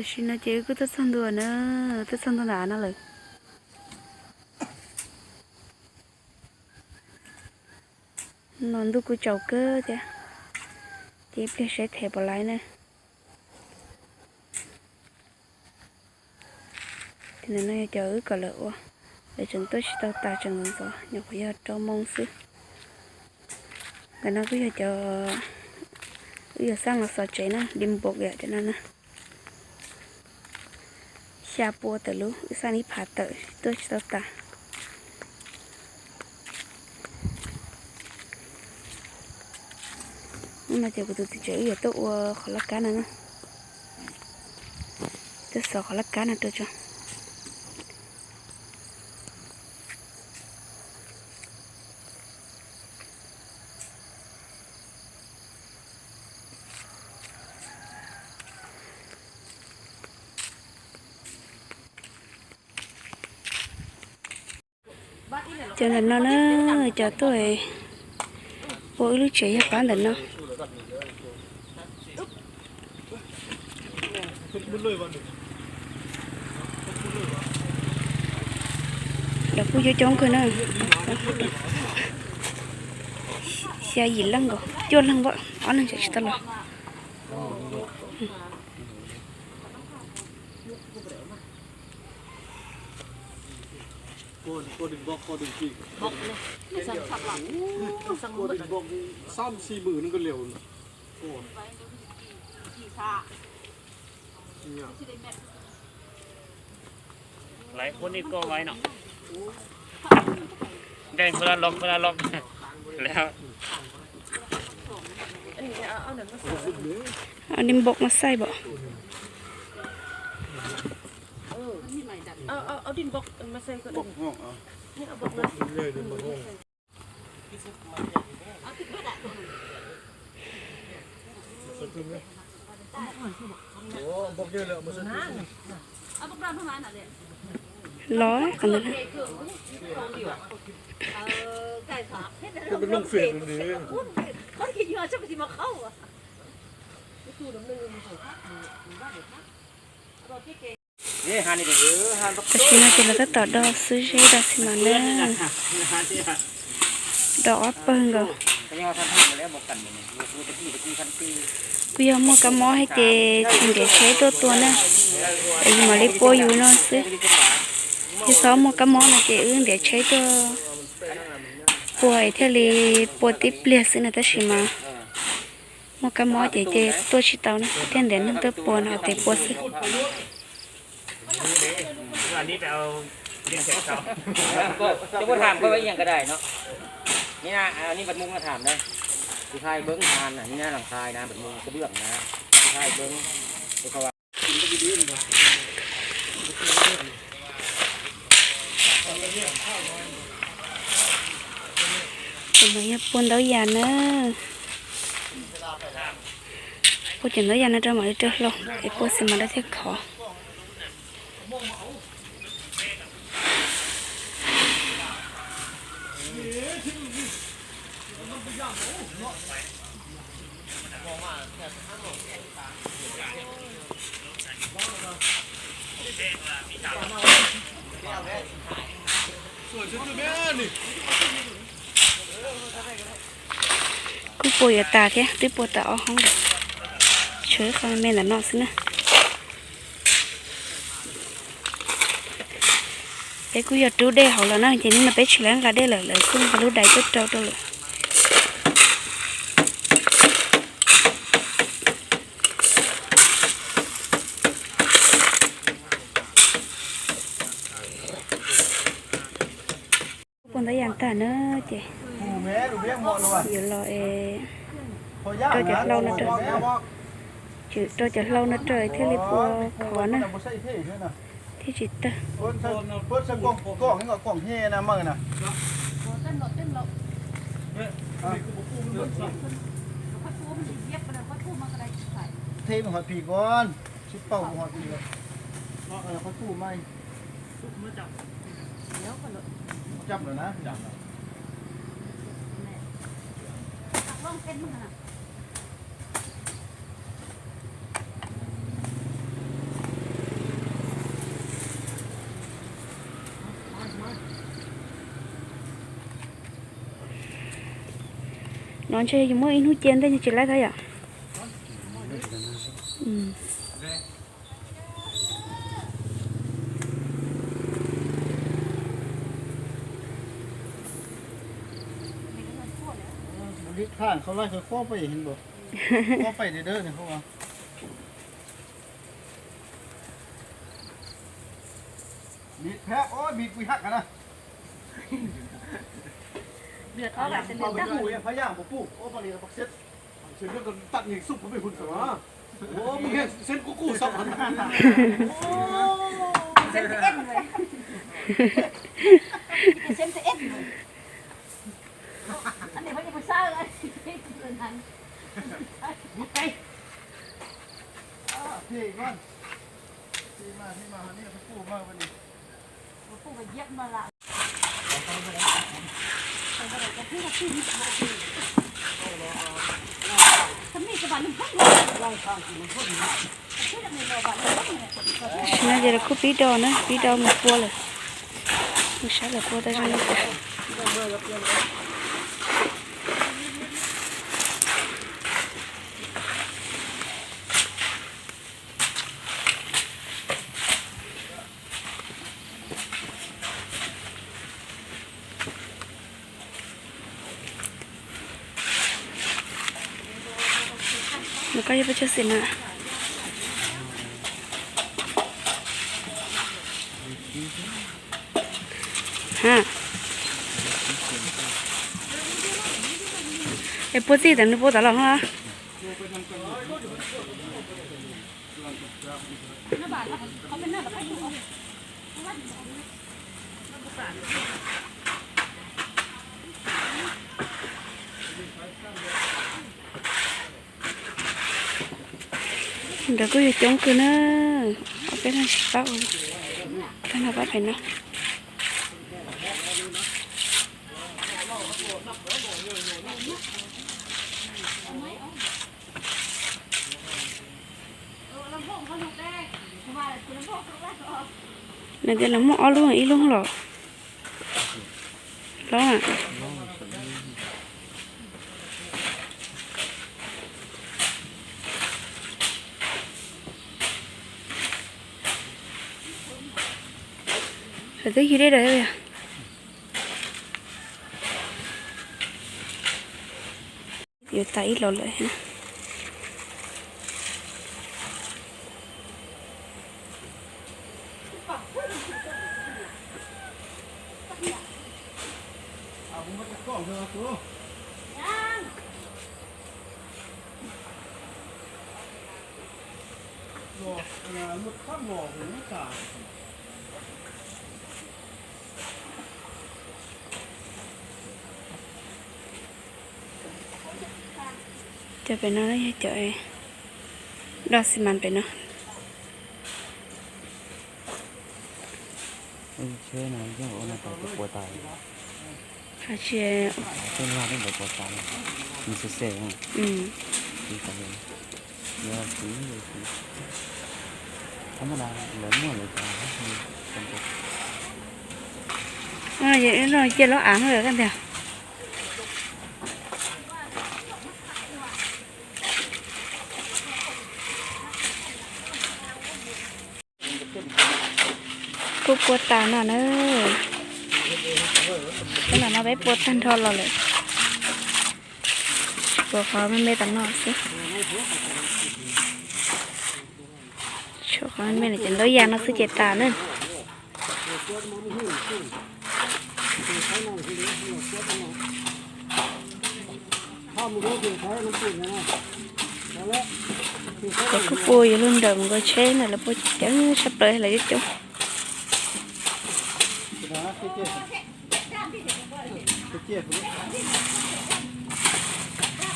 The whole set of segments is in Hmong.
Tam sim no ces wb kuj tuaj txog ntua na, tuaj txog ntua ntawm no lawm. No ntuj kuj tsaus kawg thiab, ces ib pliag saib them puas laiv na. Ces ntawm no yog cov wb kom lawv ua, lawv tseem tuaj tsis tau tas, tseem ntxov ntxov, nyuam qhuav yog rau moo xwb. Ntawm no kuj yog cov wb yuav xaj los xov tsev na, dim npom yam cov no na. Xya pua tawm lub, wb xaj ib phav tawm tuaj tsis tau tas. Hnub no ces kuv tus txiv tsev wb yuav tuaj ua qhov laj kab no na, tuaj xov qhov laj kab no rau tso. Cov ntawm no na, cov tuaj ua wb lub tsev yog pab ntawm no. Lawv kuj coob coob kawg na, xya yim leej nkaus, cuaj leeg npaum, ob leeg tseem tsis tau los. Laiv kuv nej koj vai no. Nqee koj laj loj koj laj loj. Lawv dim npom mas xaij npaum. Los qhov ntawd na. Tam sim no ces lawv tab tom do xwb zeb do xi mas na. Do ob pawg nkaus. Kuj yog muaj kab mob thiab ces tsis nrhiav tsheb tuaj tua na, es yus mam li pua yus no xwb. Yog txhob muaj kab mob no ces wb nrhiav tsheb tuaj pua es thiaj li pua tib pliag xwb na, tab sis mas muaj kab mob ces ces tuaj tsis tau na, thiaj nrhiav neeg tuaj pua no tes pua xwb. Tôi có tham có ý nhận cái này nó. Như là, à, nhân vật Mung nó tham đây. Thì khai bướng hàn nè, như là làm khai nè, vật Mung có bướng nè. Thì khai bướng. Thì khai Tus no yog pua ntau yam na. Pua cov ntau yam no rau mam li rau hlau, es pua xi mas rau thiaj khov. Kuj pua yuav tas thiab, twb pua tau ob hoob lawm, tshuav ib qho me ntawm no xwb na. Peb kuj yog rub dej hauv lawm na, ces nim no peb tsis lawv nqa dej lawm, lawv kuj nqa lub dais tuaj rau rau lawm. Pua ntau yam tag na ces yuav los es rau cov hlau no rau, rau cov hlau no rau thiaj li pua khov na, thiaj tsis tawg. Thêm một hột vịt con, chứ bầu một hột vịt. Ờ, ờ, con củ mày. Trăm rồi nè. Trăm rồi. Nè. Hạt lon thêm mà. No ntshe yus muab ib hnub cia ntej tsis laib thiab yom. Tam sim no ces lawv kuj pib do na, pib do mus pua lawm. Mus saib lawv pua tau zoo li cas. Nws koj yog peb tshaj xim na. Ha. Es puas txij tam nws puas tom los ho. Ntawd kuj yog coob kawg na. Ob peb leeg tsis paub, peb no pab pem no. Nws tias lawv muaj ob lub, ib lub los. Lob na. Lawv twb yig dej lawm. Yuav tas ib los lawm. Cov pem no yog cov do xi mas pem no. Cia lub av no lawm koj ntag. Kuj pua tas no na. Peb los no peb pua tag nrho los lawm. Tshuav qhov me me tas no xwb. Tshuav qhov me me no ces ntau yam no xwb ces tas na. Lawv kuj pua yuav luag nrawm mus nkaus tsheb na, lawv pua ceev tshaj plaws lawv coob coob.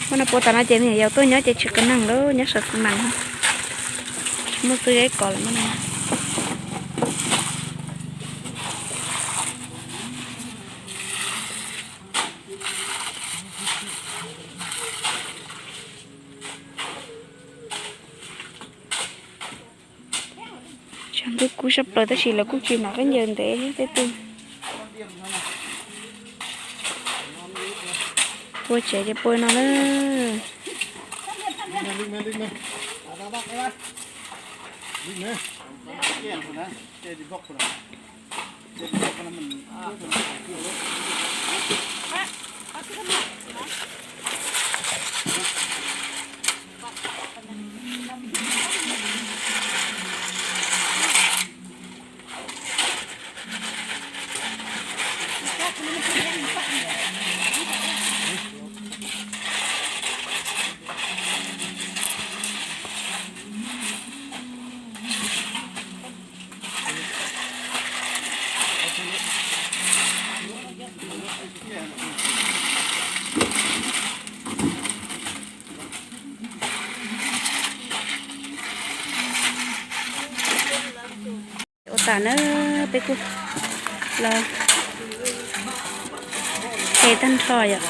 Muaj no pua tas no ces nws yau tuaj nyob ces tsis qis neeg lawm, nyob saum xi mas no. Tsis muaj xwb, ib kos lawm muaj no. Tshav ntuj kub sab plaws tab sis lawv kuj tsis hnav khaub ncaws ntev tej tug. Pua tsev ces pua no na. Ua tas na, peb kuj los hle tag nrho yom.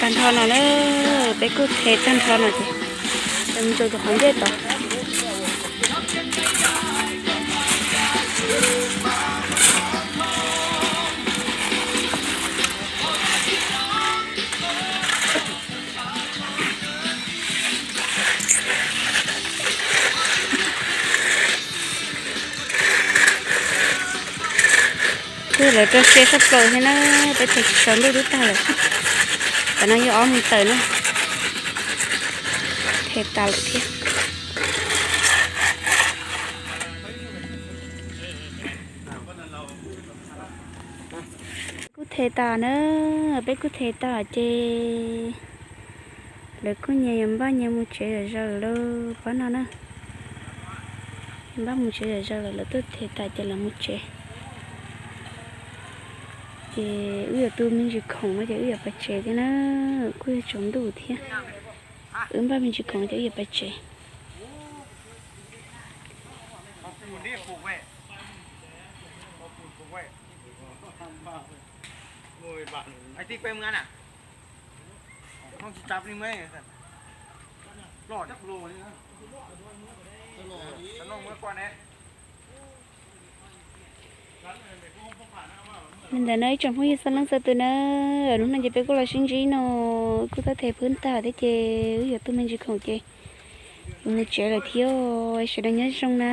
Tag nrho no na, peb kuj hle tag nrho no ces mus rau tus qhov ncej tod. Twb lawv rau siab tshaj plaws thiab na, peb hle tsis tsaus ntuj twb tag lawm. Tam no yog ob moos tawm na, hle tas lawm thiab. Kuj hle tas na, peb kuj hle tas ces lawv kuj nyias yuav npaj nyias mus tsev zom zaws lawm pab no na. Npaj mus tsev zom zaws lawm, lawv tuaj hle tas ces lawv mus tsev. Ces wb yuav tu me ntsis khoom no ces wb yuav pais tsev thiab na, kuj yog tsaus ntuj thiab. Wb npaj me ntsis khoom ces wb yuav pais tsev. Li ntawd na ib tsoom phooj ywg txhua leej txhua tus na, hnub no ces peb kuj los sib ntsib no, kuj tau them phwb tag thiab ces wb yuav tu me ntsis khoom ces yuav mus tsev lawm thiab, sawv daws nyob zoo na.